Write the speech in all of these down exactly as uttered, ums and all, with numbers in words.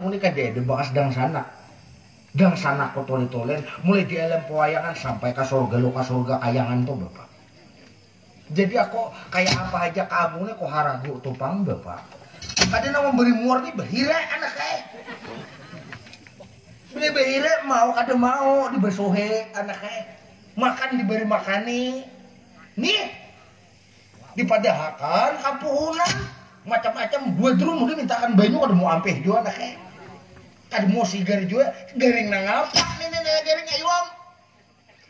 Aku ni kada ada bakas dangsanak. Dangsanak ku tole-tolen, mulai di alam pewayangan sampai ka surga, lo ka surga kayangan tu, Bapak. Jadi aku kaya apa haja ka Agung ni, ku haragu tu pang, Bapak. Kada nang memberi muar ni bahira, anak ai. Bila bahira mau kada mau dibasuhi, anak ai. Makan diberi makani. Nih, dipadahakan ka puhunan, macam-macam, dua drum udah mintakan banyu, kada mau ampih jua anak ai. Kada mau sigar jua, garing nangapa ni, ni, ni, garing ayuam.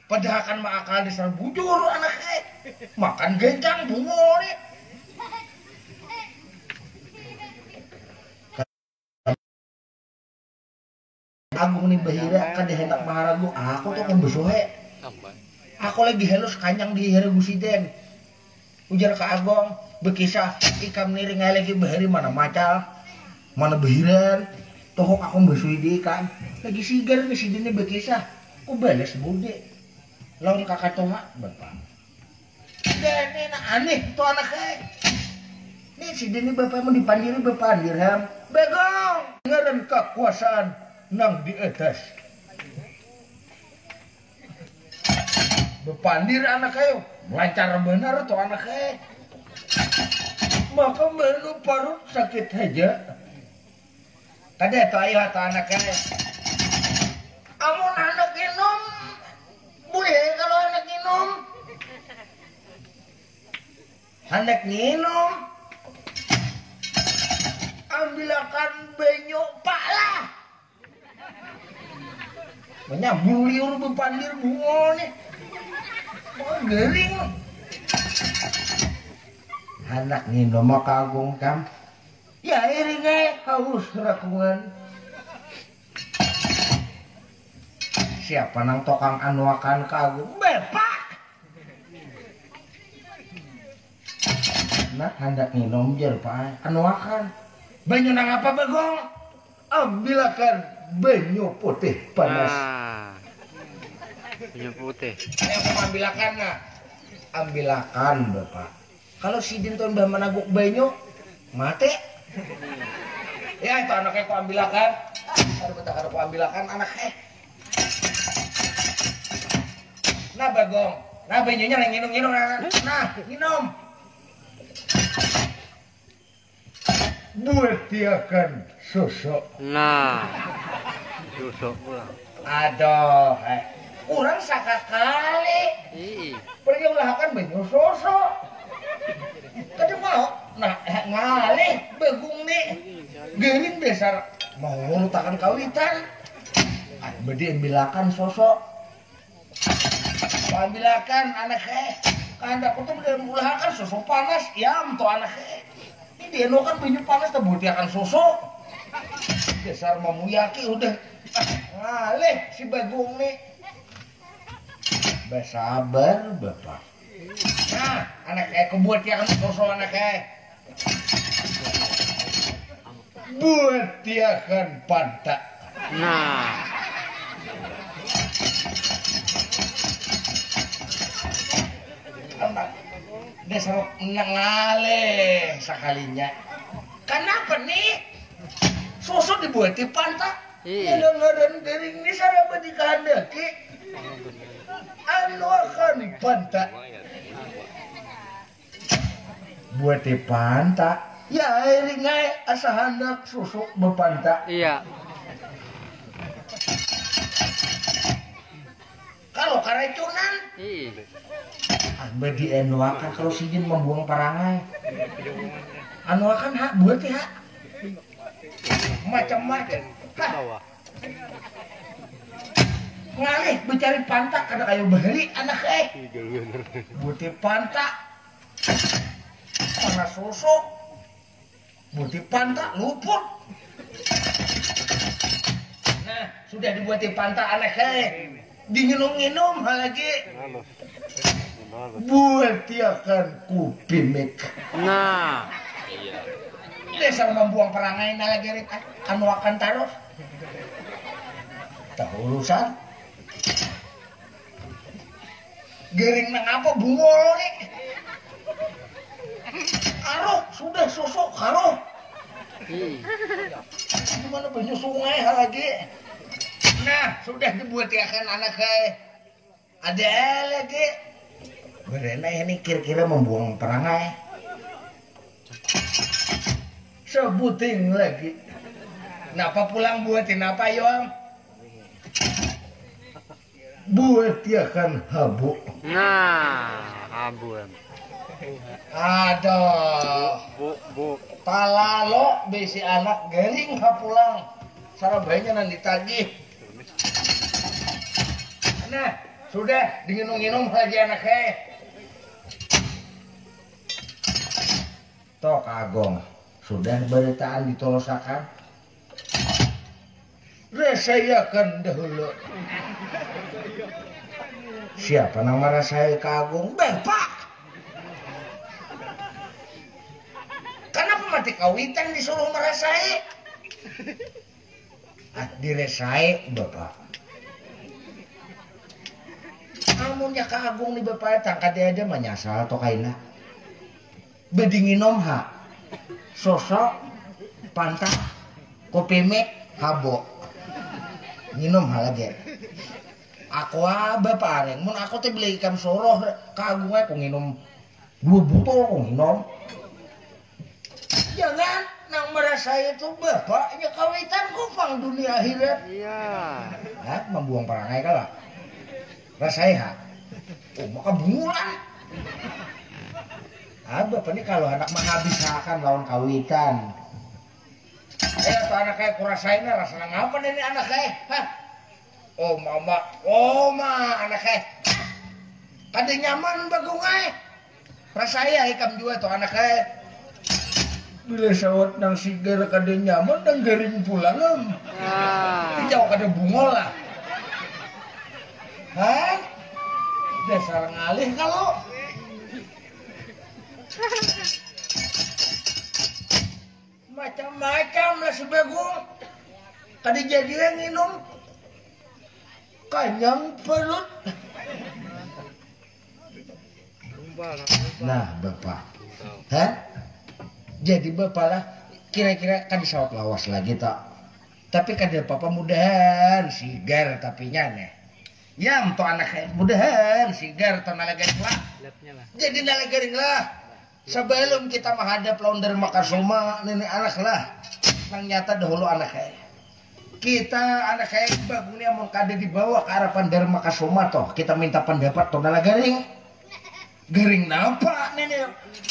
Padahakan maakal dasar bujur anak ai. Makan gancang bungo ni. Agung ni bahira kada hendak maharagu, aku tu pembesuhe. Aku lagi halus kanyang di haragu siden. Ujar ka Agong, bekisah, ikam ni ringai lagi bahari mana macal, mana behiran, tohok aku besui di ikam. Lagi sigar ni sidin ni bekisah, ku balas budi. Lawan kakatuha, Bapak. Dene na aneh tu anak ai. Ni sidin ni Bapak mun dipandiri, bapandir ham. Bagong, ngaran kakuasaan nang di atas. Bepandir anak ayo, lancar benar tu anak eh. Maka menu parut sakit haja. Kada tu ayo tu anak eh. Amun anak inum, boleh kalau anak inum. Handak nginum, ambilakan banyu pak lah. Menyambung liur bepandir bungo nih. Oh, gering. Anak nginum maka agung kam. Ya iring eh haus rakungan. Siapa nang tokang anuakan ka agung? Bapak. Nah, handak nginum jar paai. Anuakan. Banyu nang apa bagong? Ambilakan banyu putih panas. Nah, banyu putih. Ini aku ambilakan nah. Ambilakan bapak. Kalau sidin tuan bah menaguk banyu, mati. Ya itu anaknya aku ambilakan. Aduh betakar aku ambilakan anak eh. Nah bagong, nah banyunya nang nginum nginum nah, nah nginum. Buatiakan sosok. Nah, sosok pulang. Aduh, eh. Kurang sakakali. Ii. Pergi ulahakan banyu sosok. Kada mau. Nah, eh, ngalih bagung nih. Garing dasar mau ngurutakan kawitan. Ah, bedi ambilakan sosok. Ambilakan anak eh. Kandak kutu dalam ulahakan susu panas. Yam tu anak eh. Ini dia kan banyu panas tebuti akan susu. Dasar mamuyaki udah. Ngalih si bagung nih. Bersabar bapak. Nah, anak eh kebuat ya kan susu anak eh. Buatiakan panta. Nah. Dia sama ngalih sekalinya. Kenapa nih? Susu dibuati panta. Iya. Ngaran garing ini saraba dikehendaki. Anu akan panta. Buati panta. Ya, ringai asa handak susu bepanta. Iya. Kalau karacunan, ih. Ah, badi anu akan kalau sidin membuang parangai. Anu akan ha, buati ha. Macam-macam. Nah. Ngalih becari panta kada kayu bahari anak eh. Buati panta. Mana susu? Buti panta luput. Nah, sudah dibuati panta anak eh. Dinginum-nginum ha lagi. Buati akan kupimik. Nah. Dasar membuang perangai nah lagi anu akan taruh. Tahu urusan. Gering nang apa bungul ni? Karuh, sudah sosok karuh. Hmm. Mana banyu sungai ha lagi. Nah, sudah dibuatiakan anak ai. Ada lagi. Berenai ini kira-kira membuang perangai. Sebuting lagi. Napa pulang buatin apa, Yom? Buatiakan habu. Nah, habu. Aduh. Bu, bu. Talalo bisi anak garing ha pulang. Sarabanya nan ditagih. Nah, sudah dinginum-nginum lagi anak eh. Tok Agong, sudah beritaan ditolosakan. Rasayakan dahulu. Siapa nang marasai Ka Agung? Bapak. Kenapa mati kawitan disuruh marasai? Ah, diresai, Bapak. Amunnya Ka Agung nih Bapak, tangkatnya aja menyasal atau kaina. Bedinginom ha. Sosok, pantah, kopi mik, habo. Nginom ha lagi. Aku apa pareng, mun aku teh beli ikam soroh, Ka Agung aku nginum dua botol aku nginum. Jangan nang merasa itu bapaknya kawitan kupang dunia akhirat. Iya. Hah, membuang perangai kalah. Rasai ha. Oh, maka bungulan. Ah, bapak ini kalau anak menghabiskan lawan kawitan. Eh, tuh anak kayak kurasain lah, rasa ngapa nih anak kayak? Hah? Oh mama, oh ma, anak eh. Kada nyaman bagungai. Rasai ikam jua tuh anak eh. Bila sawat nang sigar kada nyaman, nang garing pulang em. Ah. Jauh kada bungol lah. Hah? Dasar ngalih kalau. Macam-macam lah si Bagong. Kada jadi lah nginum. Kanyang perut. Nah, Bapak. Hah? Jadi Bapak lah kira-kira kada sawat lawas lagi toh. Tapi kada apa-apa, mudahan sigar tapinya nih. Yam toh anak mudahan sigar toh nalagan lah. Jadi nalagaring lah. Sebelum kita menghadap lawan Dharma Kasoma, nini anak lah. Nang nyata dahulu anak eh. Kita anak eh baguni amun kada dibawa ke harapan Dharma Kasoma toh, kita minta pendapat toh nala garing. Garing napa nini?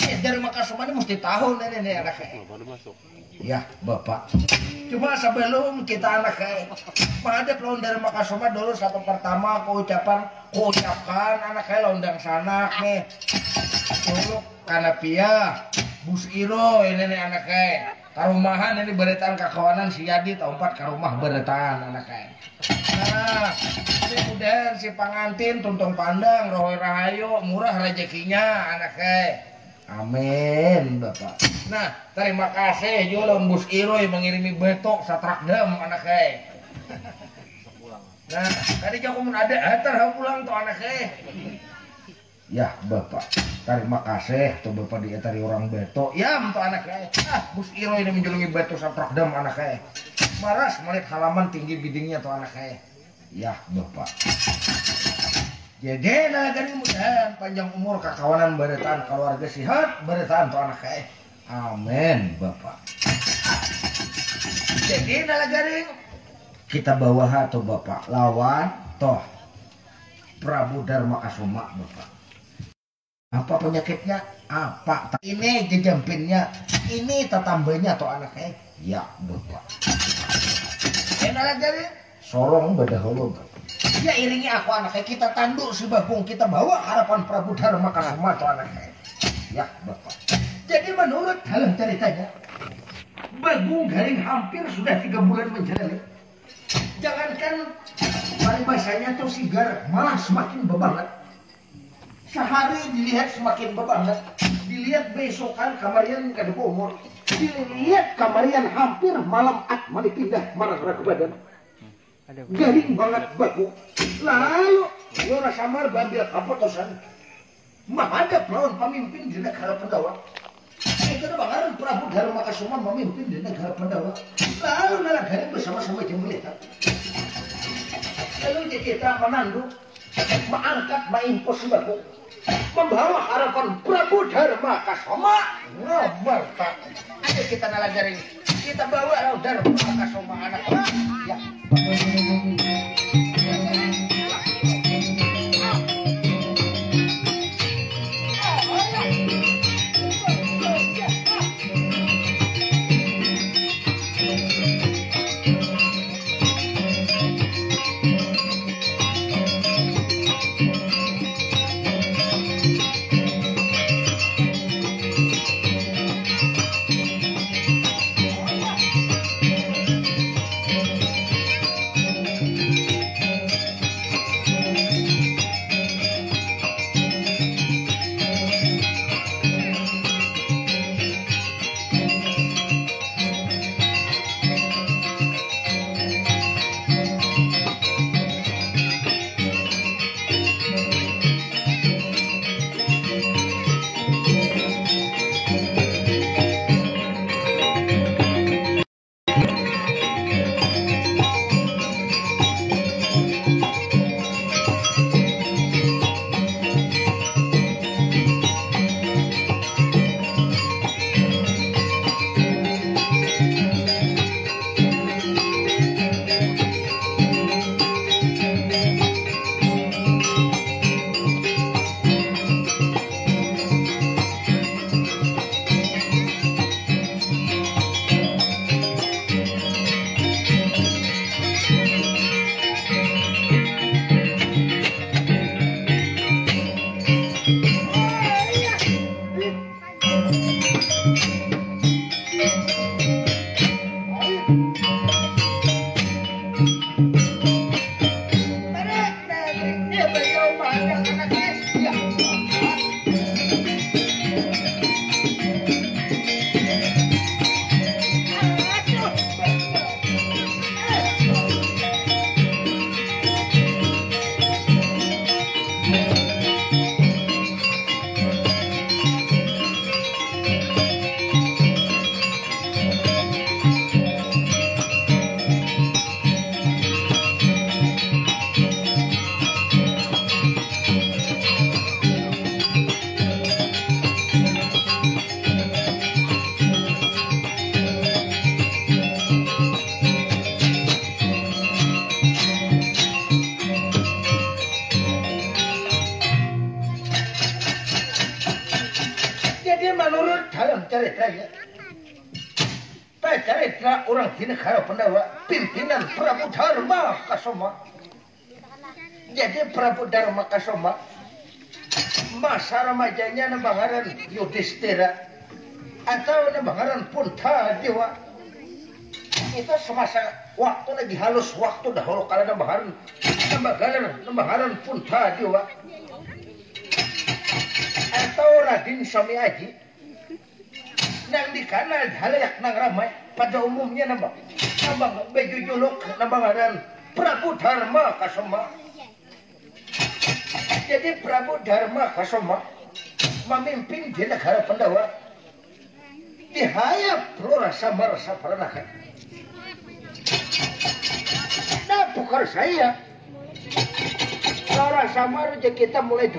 Eh, Dharma Kasoma ini mesti tahu nini nih anak eh. Ya, Bapak. Cuma sebelum kita anak eh menghadap lawan Dharma Kasoma dulu satu pertama aku ucapan, aku ucapkan anak eh lawan dangsanak nih. Dulu Kanapia, Bus Iro ini nih anak eh. Karumahan ini beritaan kakawanan si Yadi taumpat karumah beritaan anak eh. Nah, ini mudahan si pangantin tuntung pandang rohoi rahayu murah rezekinya anak eh. Amin Bapak. Nah, terima kasih juga lawan Bus Iro yang mengirimi betok satrak dam anak eh. Nah, tadi jaku mun ada antar ha pulang tuh anak eh. Yah, Bapak. Tarima kasih tu Bapak dietari urang Bato. Yam tu anak ai. Ah, Bus Iro ini menjulungi Bato satrak dam anak ai. Maras malit halaman tinggi bidingnya tu anak ai. Yah, Bapak. Jadi nah gani mudahan panjang umur kakawanan barataan kaluarga sihat barataan tu anak ai. Amin, Bapak. Jadi nah garing kita bawa ha tu Bapak lawan toh. Prabu Darma Kasoma, Bapak. Apa penyakitnya? Apa? Ini jejampinnya, ini tetambanya atau anaknya? Ya, Bapak. Enak aja nih. Sorong badahulu, Bapak. Ya iringi aku anaknya, kita tanduk si Bagong, kita bawa harapan Prabu Darma Kasoma atau anaknya. Ya, Bapak. Jadi menurut dalam ceritanya, Bagong Garing hampir sudah tiga bulan menjalani. Jangankan paribasanya tuh sigar, malah semakin bebanget. Sehari dilihat semakin bebanget, dilihat besokan kamarian kada umur, dilihat kamarian hampir malam at mani pindah marang raga badan. Garing banget baku. Lalu Ngurah Samar baambil kaputusan mahadap lawan pamimpin di negara Pendawa. Kita bakaran Prabu Dharma Kasoma mamimpin di negara Pandawa. Lalu nalagari bersama-sama jam melihat. Lalu kita menandu, mengangkat, maimpus sembako, membawa harapan Prabu Dharma Kasoma. Ngabar tak? Ayo kita nalagari. Kita bawa Dharma Kasoma anak. Ya. Jadi menurut dalam ceritanya, cerita orang di negara Pandawa, pimpinan Prabu Dharma Kasoma. Jadi Prabu Dharma Kasoma, masa remajanya nang bangaran Yudhistira atau nang bangaran Punta Dewa. Itu semasa waktu lagi halus, waktu dahulu kala nang bangaran, nang bagaran, nang bangaran Punta Dewa atau Radin Sami Aji. Nang dikanal halayak nang ramai pada umumnya nambang, nambang bejujuluk nambang ngaran Prabu Dharma Kasoma. Jadi Prabu Dharma Kasoma mamimpin di negara Pandawa, dihayap Lurah Samar saparanakan. Nah, bukan saya. Lurah Samar ja kita mulai